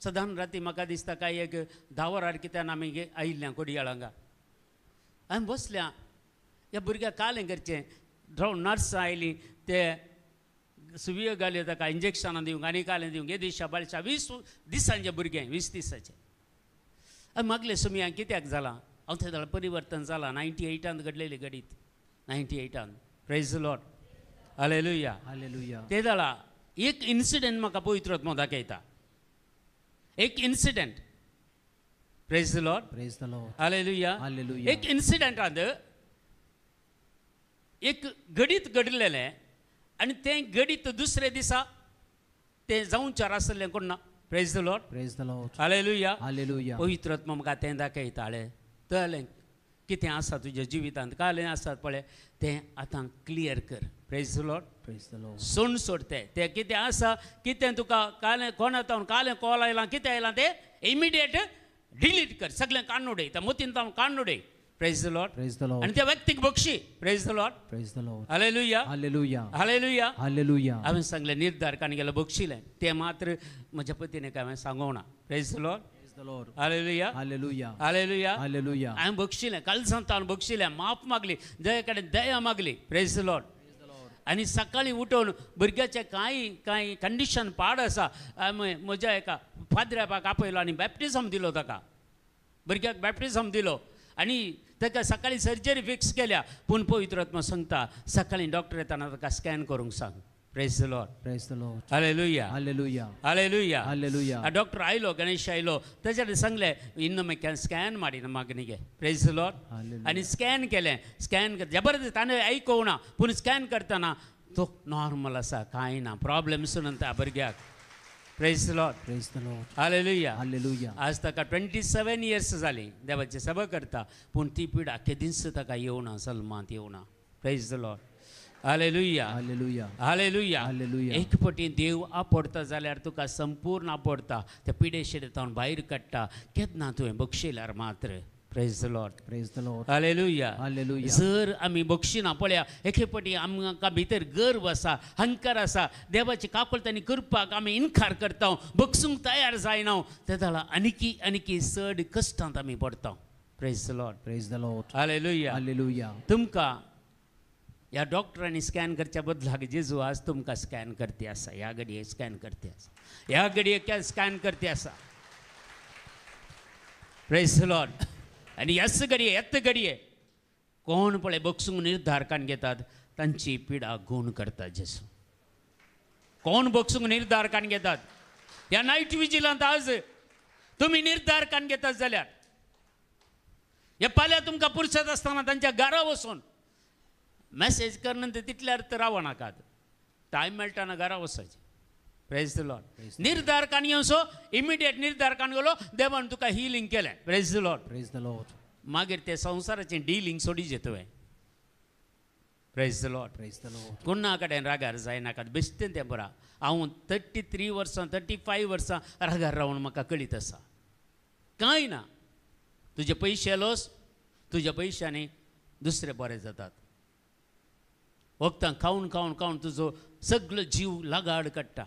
[SPEAKER 1] सदां राती म्हाका दिसता काय एक 10 वरार कित्यान आमी आयिल्ल्या कोडयाळ हांगा हांवें बसल्या ह्या भुरग्याक कालें करचें. नर्स आयली ते सुवयो घाल्यो ताका इंजेक्शनां दिवंक आनी कालें दिवंक. हे दिशा बाळशा 20 दिसांचें भुरगें 20 दिसाचें. मागलें सुमया कित्याक जालां हांव थंय जाल्यार परिवर्तन जालां. 98 घडलेली घडीत 98. Praise the Lord. Hallelujah.
[SPEAKER 2] Hallelujah.
[SPEAKER 1] ते जालां एक इन्सिडंट म्हाका पवित्र आत्मो दाखयता. एक incident. Praise the Lord.
[SPEAKER 2] Praise the Lord.
[SPEAKER 1] Hallelujah.
[SPEAKER 2] Hallelujah.
[SPEAKER 1] एक इन्सिडंटांत एक घडीत घडलेलें आनी तें घडीत दुसरे दिसा तें जावच्यार आसलें कोण ना. Praise the Lord.
[SPEAKER 2] Praise the Lord.
[SPEAKER 1] Hallelujah.
[SPEAKER 2] Hallelujah.
[SPEAKER 1] पवित्र आत्मो म्हाका तें दाखयताले तलें कितें आसा तुज्या जिवितांत कालें आसा पळय तें आतां क्लियर कर. Praise the Lord.
[SPEAKER 2] Praise the Lord.
[SPEAKER 1] सोण सोड तें तें कितें आसा कितें तुका कालें कोणा तावन कालें कॉल आयलां कितें आयलां तें इमिडिएट डिलीट कर. सगळें काडून उडय त्या मोतीन तावन काडून उडय. Praise the Lord.
[SPEAKER 2] Praise the Lord.
[SPEAKER 1] आनी त्या व्यक्तीक Bakshi. Praise the Lord.
[SPEAKER 2] Praise the Lord.
[SPEAKER 1] Hallelujah.
[SPEAKER 2] Hallelujah.
[SPEAKER 1] Hallelujah.
[SPEAKER 2] Hallelujah.
[SPEAKER 1] हांवें सांगलें निर्धार काडून गेलो बक्षिलें तें मात्र म्हज्या पतीने काय हांवें सांगोना. Praise the Lord.
[SPEAKER 2] Praise the Lord.
[SPEAKER 1] Hallelujah.
[SPEAKER 2] Hallelujah.
[SPEAKER 1] Hallelujah.
[SPEAKER 2] Hallelujah.
[SPEAKER 1] हांवें बक्षिलें कालसान तावन बक्षिलें माफ मागली दये कडेन दया मागली. Praise the Lord. आनी सकाळीं उठोवन भुरग्याचें कांय कांय कंडिशन पाड आसा हांवें म्हज्या एका फादऱ्यापाक आपयलो आनी बॅप्टिजम दिलो ताका. भुरग्याक बॅप्टिजम दिलो आनी ताका सकाळीं सर्जरी फिक्स केल्या. पूण पवित्र आत्मो सांगता सकाळीं डॉक्टर येताना ताका स्कॅन करूंक सांग. Praise the Lord.
[SPEAKER 2] Praise the Lord.
[SPEAKER 1] Hallelujah.
[SPEAKER 2] Hallelujah.
[SPEAKER 1] Hallelujah.
[SPEAKER 2] Hallelujah.
[SPEAKER 1] Doctor आयलो गणेश आयलो ताच्या सांगलें इन्नोमे स्कॅन मारी मागणीगे. Praise the Lord. आनी स्कॅन केलें. स्कॅन जबरदस्त ताणें आयकोना पूण स्कॅन करतना तो नॉर्मल आसा कांय ना प्रॉब्लम्स ना भुरग्याक. Praise the Lord.
[SPEAKER 2] Praise the Lord.
[SPEAKER 1] Hallelujah.
[SPEAKER 2] Hallelujah.
[SPEAKER 1] आज ताका 27 इयर्स जाली देवाची सेवा करता पूण ती पिडा केदींच ताका येवना सलमांत येवना. Praise the Lord. Hallelujah.
[SPEAKER 2] Hallelujah.
[SPEAKER 1] Hallelujah.
[SPEAKER 2] Hallelujah.
[SPEAKER 1] एक पटी देव आपडता जाल्यार तुका संपूर्ण आपडता त्या पिडेशेर तावन भायर काडटा केन्ना तुवें बक्षिल्यार मात्र. Praise the Lord.
[SPEAKER 2] Praise the Lord.
[SPEAKER 1] Hallelujah.
[SPEAKER 2] Hallelujah.
[SPEAKER 1] जर आमी बक्षिना पळया एके पटी आमकां भितर गर्व आसा हंकार आसा देवाची काकूळट आनी कृपाक आमी इनकार करता बक्षूंक तयार जायना ते जाल्यार आनीकी आनीकी चड कश्टांत आमी पडटा. Praise the Lord.
[SPEAKER 2] Praise the Lord.
[SPEAKER 1] Hallelujah.
[SPEAKER 2] Hallelujah.
[SPEAKER 1] तुमकां ह्या डॉक्टरांनी स्कॅन करच्या बदलाक जेजू आज तुमकां स्कॅन करते आसा. ह्या घडये स्कॅन करते आसा. ह्या घडये स्कॅन करते आसा. Praise the Lord. आनी ह्याच घडये येत घडये कोण पळय बक्षूंक निर्धार काडून घेतात तांची पिडा गूण करता जेजू. कोण बक्षूंक निर्धार काडून घेतात ह्या नायट विजिलांत आज तुमी निर्धार काडून घेतात जाल्यार ह्या पाल्या तुमकां पुरसत आसतना तांच्या घरा वचून मॅसेज कर नंतर तितल्यार तर रावो नाकात टायम मेळटा घरा वचपाचें. Praise the Lord. निर्धार काडून घेवचो इमिडिएट निर्धार काडून गेलो देवान तुका हिलींग केलें. Praise the Lord.
[SPEAKER 2] Praise the Lord.
[SPEAKER 1] मागीर ते संवसाराचें डिलींग सोडीचें तुवें. Praise the Lord.
[SPEAKER 2] Praise the Lord.
[SPEAKER 1] कोणा कडेन रागार जायनाकात बेश्टें तें बरा. हांव 33 वर्सां 35 वर्सां रागार रावन म्हाका कळीत आसा कांय ना. तुजे पयशे लोस तुज्या पयशांनी दुसरे बरे जातात. वखदां खावन खावन खावन तुजो सगलो जीव लगाड काडटा.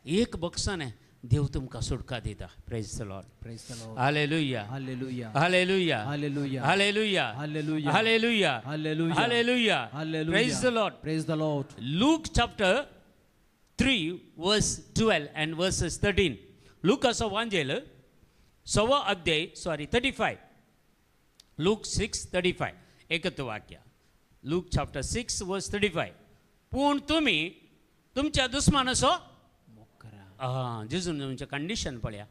[SPEAKER 1] एक बक्षाने देव तुमकां सुटका दिता. Praise the Lord.
[SPEAKER 2] Praise the Lord.
[SPEAKER 1] Hallelujah.
[SPEAKER 2] Hallelujah.
[SPEAKER 1] Hallelujah.
[SPEAKER 2] Hallelujah.
[SPEAKER 1] Hallelujah.
[SPEAKER 2] Hallelujah.
[SPEAKER 1] Hallelujah.
[SPEAKER 2] Hallelujah.
[SPEAKER 1] Hallelujah.
[SPEAKER 2] Hallelujah.
[SPEAKER 1] Praise the Lord.
[SPEAKER 2] Praise the Lord.
[SPEAKER 1] Luke chapter 3 verse 12 and verses 13. लुकाचो वांजेल सवो अध्याय, सॉरी 35, लूक 6:35 एकच वाक्य, लूक चॅप्टर 6 वर्स 35. पूण तुमी तुमच्या दुस्मानाचो आं जेजून तुमचें कंडिशन पळया,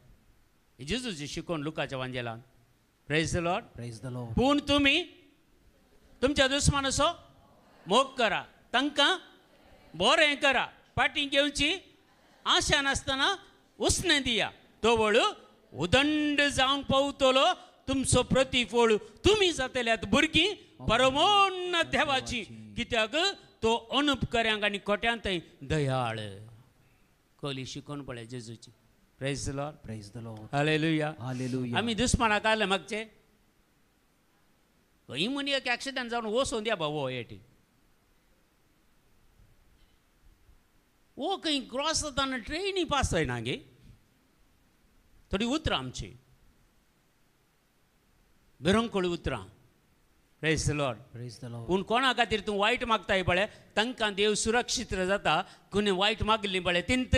[SPEAKER 1] जेजूची शिकोवन लुकाच्या वांजेलान. Praise the Lord.
[SPEAKER 2] Praise the Lord.
[SPEAKER 1] पूण तुमी तुमच्या दुस्मानाचो मोग करा, तांकां बरें करा, फाटीं घेवची आशा नासतना उसणें दिया, तवळ उदंड जावंक पावतलो तुमचो प्रतिफळ, तुमी जातल्यात भुरगीं परमोन्न देवाची, कित्याक तो अनुपकऱ्यांक आनी खोट्यांतय दयाळ. कोली शिकोवन पळय जेजूची. Praise the Lord.
[SPEAKER 2] Praise the Lord.
[SPEAKER 1] Hallelujah.
[SPEAKER 2] Hallelujah.
[SPEAKER 1] आमी दुस्मानाक आयले मागचे खंय म्हूण एक एक्सिडंट जावन वचोन द्या बाबा एटी वो खंय क्रॉस जाताना ट्रेनी पास जायना गे. थोडी उतरां आमची भिरंकळ उतरां. Praise the Lord.
[SPEAKER 2] Praise the Lord.
[SPEAKER 1] पूण कोणा खातीर तूं वायट मागताय पळय तांकां देव सुरक्षीत जाता. कोणी वायट मागली पळय तिंत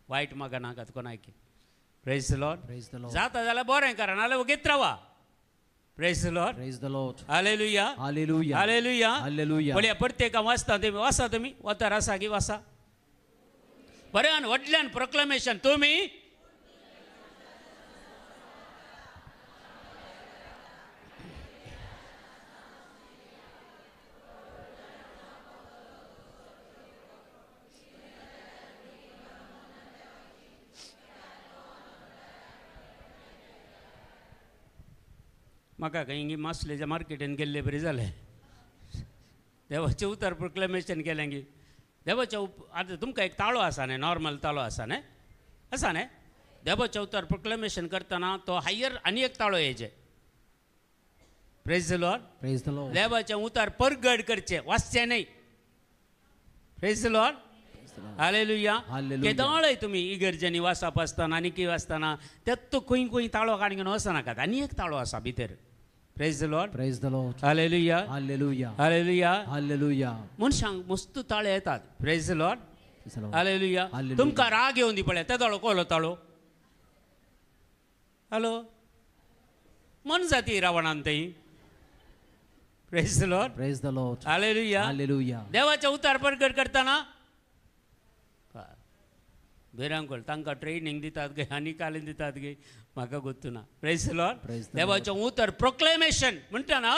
[SPEAKER 1] वायट मागनाकात कोणाक. Praise the Lord.
[SPEAKER 2] Praise the Lord.
[SPEAKER 1] जाता जाल्यार बरें करा, नाजाल्यार वगीत रावा. Praise the Lord.
[SPEAKER 2] Praise the Lord.
[SPEAKER 1] Hallelujah.
[SPEAKER 2] Hallelujah.
[SPEAKER 1] Hallelujah.
[SPEAKER 2] Hallelujah.
[SPEAKER 1] पळया प्रत्येका वाचता तुमी, वाचा तुमी वतार आसा की वाचा बऱ्यान व्हडल्यान प्रोक्लमेशन. तुमी म्हाका खंय मासलेच्या मार्केटीन गेल्ले बरी जालें. देवाचें उतर प्रोक्लेमेशन केलें गी देवाच्या आतां तुमकां एक ताळो आसा न्ही, नॉर्मल ताळो आसा न्ही, आसा न्ही. देवाचें उतर प्रोक्लेमेशन करतना तो हायर आनी एक ताळो येयचे. Praise the Lord.
[SPEAKER 2] Praise the Lord.
[SPEAKER 1] देवाचें उतर परगड करचें, वाचचें न्ही. Praise the Lord. Hallelujah. केदोळय तुमी इगर्जेनी वाचप आसतना आनी कितें आसतना तेत खंय खंय ताळो काडून घेवन वचनाकात, आनी एक ताळो आसा भितर. Praise the Lord.
[SPEAKER 2] Praise the Lord.
[SPEAKER 1] Hallelujah.
[SPEAKER 2] Hallelujah.
[SPEAKER 1] Hallelujah.
[SPEAKER 2] Hallelujah.
[SPEAKER 1] मनशांक मस्त ताळे येतात. Praise the Lord. Hallelujah. तुमकां राग येवन दी पळय, ते ताळो कोलो ताळो हॅलो मन जाती रावणान थंय. Praise the Lord.
[SPEAKER 2] Praise the Lord.
[SPEAKER 1] Hallelujah.
[SPEAKER 2] Hallelujah.
[SPEAKER 1] देवाचें उतार परगट करतना भिरांकूळ तांकां ट्रेनींग दितात गे आनी कालीन दितात गे, म्हाका गोत्तू ना. Praise the Lord. देवाचें उतर प्रोक्लेमेशन म्हणटना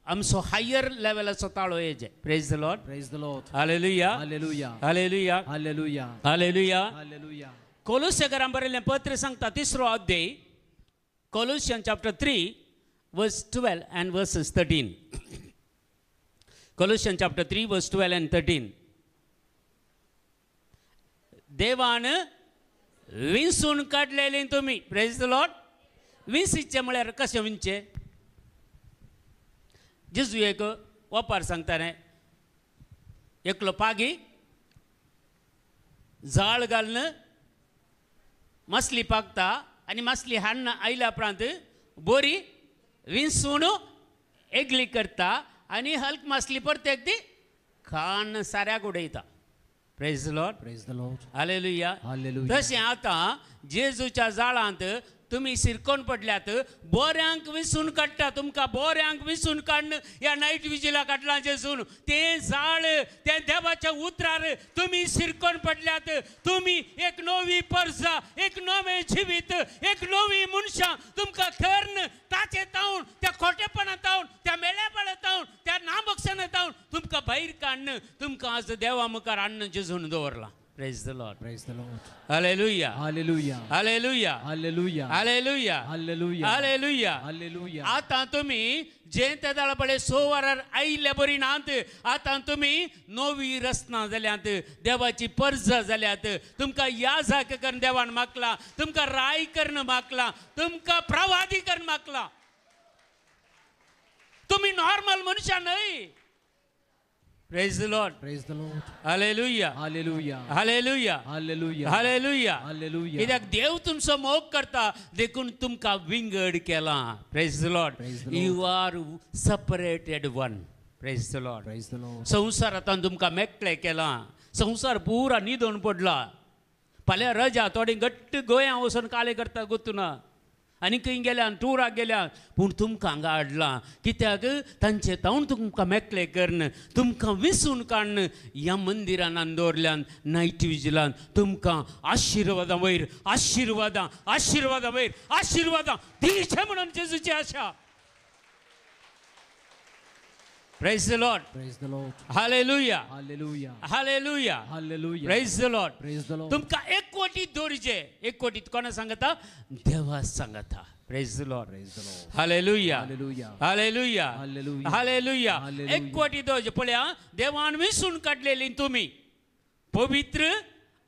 [SPEAKER 1] आमचो हायर लेवलाचो ताळो येयचे. Praise the Lord.
[SPEAKER 2] Praise the Lord.
[SPEAKER 1] Hallelujah.
[SPEAKER 2] Hallelujah.
[SPEAKER 1] Hallelujah.
[SPEAKER 2] Hallelujah.
[SPEAKER 1] Hallelujah.
[SPEAKER 2] Hallelujah.
[SPEAKER 1] कोलोस्यकरां बरयल्लें पत्र सांगता तिसरो अध्याय, Colossian chapter 3 verse 12 and verses 13. Colossian chapter 3 verse 12 and 13. देवान विंचून काडलेली तुमी. Praise the Lord. विंचीचे म्हळ्यार कशें विंचें? जेजू एक ओपार सांगता न्ही, एकलो पागी जाळ घालून मासली पागता आनी मासली हाडून आयल्या उपरांत बोरी विंचून एगली करता आनी हल्क मासली परतेक ती खाण साऱ्याक उडयता. Praise the Lord.
[SPEAKER 2] Praise the Lord.
[SPEAKER 1] Hallelujah.
[SPEAKER 2] Hallelujah.
[SPEAKER 1] तशें आतां जेजूच्या जाळांत तुमी सिरकोन पडल्यात, बोऱ्यांक विसून काडटा. तुमकां बोऱ्यांक विसून काडून ह्या नायट विजिला काडलां जेजून. तें जाळ तें देवाच्या उतरार तुमी सिरकोन पडल्यात. तुमी एक नवी परजा, एक नवें जिवीत, एक नवी मनशां. तुमकां कर्ण ताचे तावन, त्या खोटेपणा तावन, त्या मेळेपणा तावन, त्या नाबक्षणा तावन तुमकां भायर काडून तुमकां आज देवा मुखार हाडून जेजून दवरलां. Praise the Lord.
[SPEAKER 2] Praise the Lord.
[SPEAKER 1] Hallelujah.
[SPEAKER 2] Hallelujah.
[SPEAKER 1] Hallelujah.
[SPEAKER 2] Hallelujah.
[SPEAKER 1] Hallelujah.
[SPEAKER 2] Hallelujah.
[SPEAKER 1] Hallelujah.
[SPEAKER 2] Hallelujah.
[SPEAKER 1] आतां तुमी जे ते जाणा पळय 6 वरार आयिल्ले बरी नात, आतां तुमी नवी रचना जाल्यात, देवाची परजा जाल्यात. तुमकां याजाक करून देवान मागला, तुमकां राय करून मागला, तुमकां प्रवादी करून मागला. तुमी नॉर्मल मनशां न्हय. Praise the Lord.
[SPEAKER 2] Praise the Lord.
[SPEAKER 1] Hallelujah.
[SPEAKER 2] Hallelujah.
[SPEAKER 1] Hallelujah.
[SPEAKER 2] Hallelujah.
[SPEAKER 1] Hallelujah.
[SPEAKER 2] Hallelujah.
[SPEAKER 1] कित्याक देव तुमचो मोग करता देखून तुमकां विंगड केलां. Praise the Lord.
[SPEAKER 2] Praise the Lord.
[SPEAKER 1] You are separated one. Praise the Lord.
[SPEAKER 2] Praise the Lord.
[SPEAKER 1] संवसारांत तुमकां मेकळें केलां. संवसार पुरा न्हिदून पडला. फाल्यां रजा थोडी घट्ट गोंया वचून काले करता गोतू ना आनी खंय गेल्यान टुराक गेल्यान पूण तुमकां हांगा हाडलां कित्याक तांचे तावन तुमकां मेकळे करून तुमकां विसून काडून ह्या मंदिरान दवरल्यान नायट विजिलान तुमकां आशिर्वादां वयर आशिर्वादां आशिर्वादां वयर आशिर्वादां दिवचें म्हणून जेजूची आशा. Praise the Lord.
[SPEAKER 2] Praise the Lord.
[SPEAKER 1] Hallelujah.
[SPEAKER 2] Hallelujah.
[SPEAKER 1] Hallelujah.
[SPEAKER 2] Hallelujah.
[SPEAKER 1] Praise the Lord.
[SPEAKER 2] Praise the Lord.
[SPEAKER 1] तुमकां एक कोटी दवरचे एक कोटी कोणा सांगता देवा सांगता. Praise the Lord.
[SPEAKER 2] Praise the Lord.
[SPEAKER 1] Hallelujah.
[SPEAKER 2] Hallelujah.
[SPEAKER 1] Hallelujah.
[SPEAKER 2] Hallelujah.
[SPEAKER 1] Hallelujah.
[SPEAKER 2] Hallelujah.
[SPEAKER 1] एक कोटी दवरचे पळया देवान विसून काडलेली तुमी पवित्र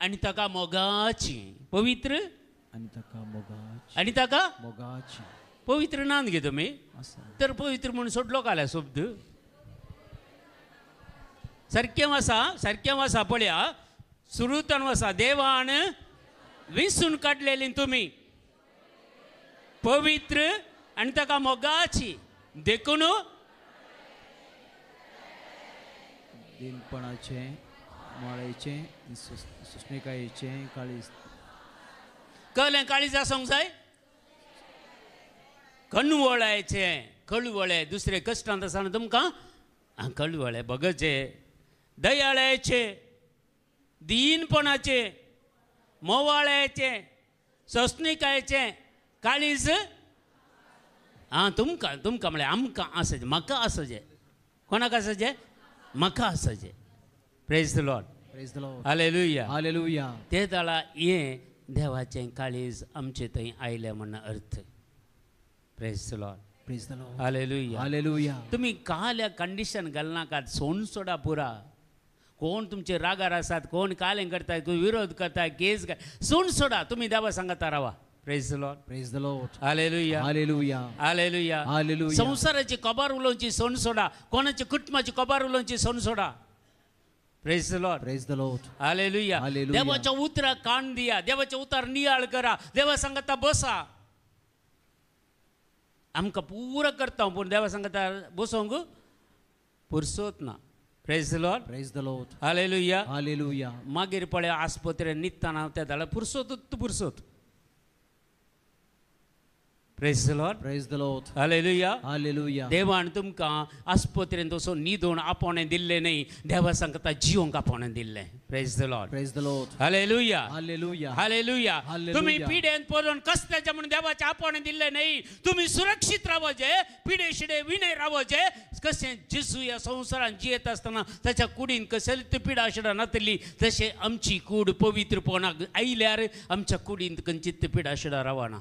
[SPEAKER 1] आनी ताका मोगाची पवित्र
[SPEAKER 2] आनी ताका मोगाची
[SPEAKER 1] आनी ताका
[SPEAKER 2] मोगाची
[SPEAKER 1] पवित्र नान गे तुमी
[SPEAKER 2] आसा
[SPEAKER 1] तर पवित्र म्हणून सोडलो काल्या शब्द सारकें आसा सारकें आसा पळया सुरूतान आसा देवान विसून काडलेली तुमी पवित्र आनी ताका मोगाची देखून
[SPEAKER 2] दिनपणाचें माळेचें सुसणिकायेचें काळीज
[SPEAKER 1] कळ्ळें काळीज आसूंक जाय कणवळायचें कळवळे दुसरे कश्टांत आसतना तुमकां कळवळे बगचे दयाळायचे दीनपणाचे मोवाळ्याचे सोंसणिकायेचें काळीज आं तुमकां तुमकां म्हळ्यार आमकां आसचें म्हाका आसचें कोणाक आसचें म्हाका आसचें. Praise the Lord.
[SPEAKER 2] Praise the Lord.
[SPEAKER 1] Hallelujah.
[SPEAKER 2] Hallelujah.
[SPEAKER 1] ते दाळा हें देवाचें काळीज आमचे थंय आयलें म्हण अर्थ. Praise the Lord.
[SPEAKER 2] Praise the Lord.
[SPEAKER 1] Hallelujah.
[SPEAKER 2] Hallelujah.
[SPEAKER 1] तुमी काल्या कंडिशन घालनाकात सोन सोडा पुरा कोण तुमचे रागार आसात कोण कालें करतात कोण विरोध करता केस सोन सोडा तुमी देवा सांगता रावा. Praise the Lord.
[SPEAKER 2] Praise the Lord.
[SPEAKER 1] Hallelujah.
[SPEAKER 2] Hallelujah.
[SPEAKER 1] Hallelujah.
[SPEAKER 2] Hallelujah.
[SPEAKER 1] संवसाराची कबार उलोवची सोन सोडा कोणाची कुटुंबाची कबार उलोवची सोन सोडा. Praise the Lord.
[SPEAKER 2] Praise the Lord.
[SPEAKER 1] Hallelujah.
[SPEAKER 2] Hallelujah.
[SPEAKER 1] देवाच्या उतराक कान दिया देवाच्या उतार नियाळ करा देवा सांगता बसा आमकां पुरो करता पूण देवा सांगता बसोंक पुरसोत ना. Praise the Lord.
[SPEAKER 2] Praise the Lord.
[SPEAKER 1] Hallelujah.
[SPEAKER 2] Hallelujah.
[SPEAKER 1] मागीर पळय आस्पत्रे न्हिदतना त्या जाल्यार पुरसोतूच पुरसोत. Praise the Lord.
[SPEAKER 2] Praise the Lord.
[SPEAKER 1] Hallelujah.
[SPEAKER 2] Hallelujah.
[SPEAKER 1] देवान तुमकां आस्पत्रेन तसो न्हिदून आपोवणें दिल्लें न्हय देवा सांगता जिवंक आपोवणें दिल्लें. Praise the Lord.
[SPEAKER 2] Praise the Lord.
[SPEAKER 1] Hallelujah.
[SPEAKER 2] Hallelujah.
[SPEAKER 1] Hallelujah.
[SPEAKER 2] Hallelujah.
[SPEAKER 1] तुमी पिडेन पडून कसल्याच्या म्हणून देवाचें आपोवणें दिल्लें न्हय तुमी सुरक्षीत रावचें पिडे शिडे विनय रावचें कशें जेजू ह्या संवसारांत जियेत आसतना ताच्या कुडीन कसली पिडा शिडा नातली तशें आमची कूड पवित्रपणाक आयल्यार आमच्या कुडींत खंयचीच पिडा शिडा रावना.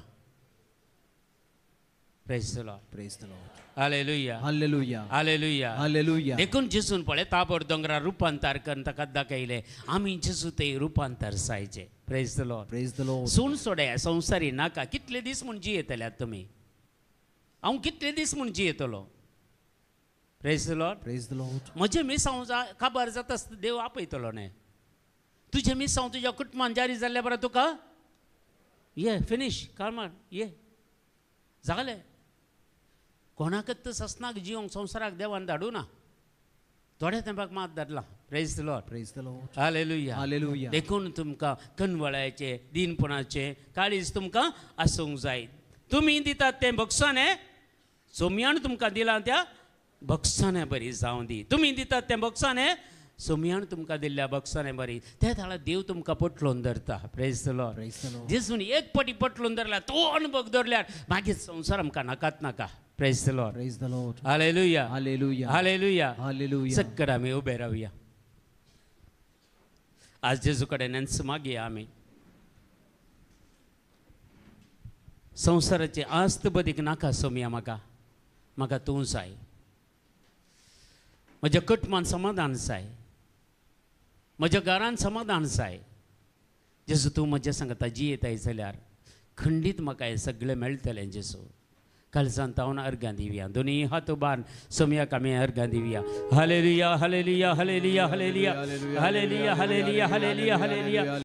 [SPEAKER 1] Praise the Lord.
[SPEAKER 2] Praise the Lord.
[SPEAKER 1] Hallelujah.
[SPEAKER 2] Hallelujah.
[SPEAKER 1] Hallelujah.
[SPEAKER 2] Hallelujah.
[SPEAKER 1] देखून जेजून पळय ताबोर दोंगरार रुपांतर करून ताका दाखयलें आमी जेजू ते रुपांतर जायचें. Praise the Lord.
[SPEAKER 2] Praise the Lord.
[SPEAKER 1] सून सोड्या संवसारी नाका कितले दीस म्हूण जियेतल्यात तुमी हांव कितले दीस म्हूण जियेतलो. Praise the Lord.
[SPEAKER 2] Praise the Lord.
[SPEAKER 1] म्हजें मिसांव काबार जाता आसतना देव आपयतलो न्हय तुजें मिसांव तुज्या कुटुंबान जारी जाल्ल्या बरें तुका ये फिनीश कामार ये जालें कोणाकच ससनाक जिवंक संवसाराक देवान धाडूं ना थोड्या तेंपाक मात धाडला. Praise the Lord.
[SPEAKER 2] Praise the Lord.
[SPEAKER 1] Hallelujah.
[SPEAKER 2] Hallelujah.
[SPEAKER 1] देखून तुमकां कनवळायचें दीनपणाचें काळीज तुमकां आसूंक जाय. तुमी दितात तें भोगसाणें सोमयान तुमकां दिलां त्या भोगसाणें बरी जावं दी. तुमी दितात तें भोगसाणें सोमयान तुमकां दिल्ल्या भोगसाणें बरी त्या ताळा देव तुमकां पटलोवन धरता. Praise the Lord.
[SPEAKER 2] Praise the Lord.
[SPEAKER 1] जेजून एक पटी पटलोवन धरला तो अणभव धरल्यार मागीर संवसार आमकां नाकात नाका. Praise the Lord.
[SPEAKER 2] Praise the Lord.
[SPEAKER 1] Hallelujah.
[SPEAKER 2] Hallelujah.
[SPEAKER 1] Hallelujah.
[SPEAKER 2] Hallelujah.
[SPEAKER 1] सक्कर आमी उबे रावया आज जेजू कडेन मागया आमी संवसाराची आस्त बदीक नाका सोमया म्हाका म्हाका तूं जाय म्हज्या कुटुंबान समाधान जाय म्हज्या घरान समाधान जाय जेजू तूं म्हज्या सांगता जियेताय जाल्यार खंडीत म्हाका हें सगळें मेळटलें जेजू. कालसान तावन अर्घां दिवया दोनी हात उबार सोमयाक आमी अर्घां दिवया. Hallelujah. Hallelujah. Hallelujah. Hallelujah. Hallelujah. Hallelujah. Hallelujah. Hallelujah.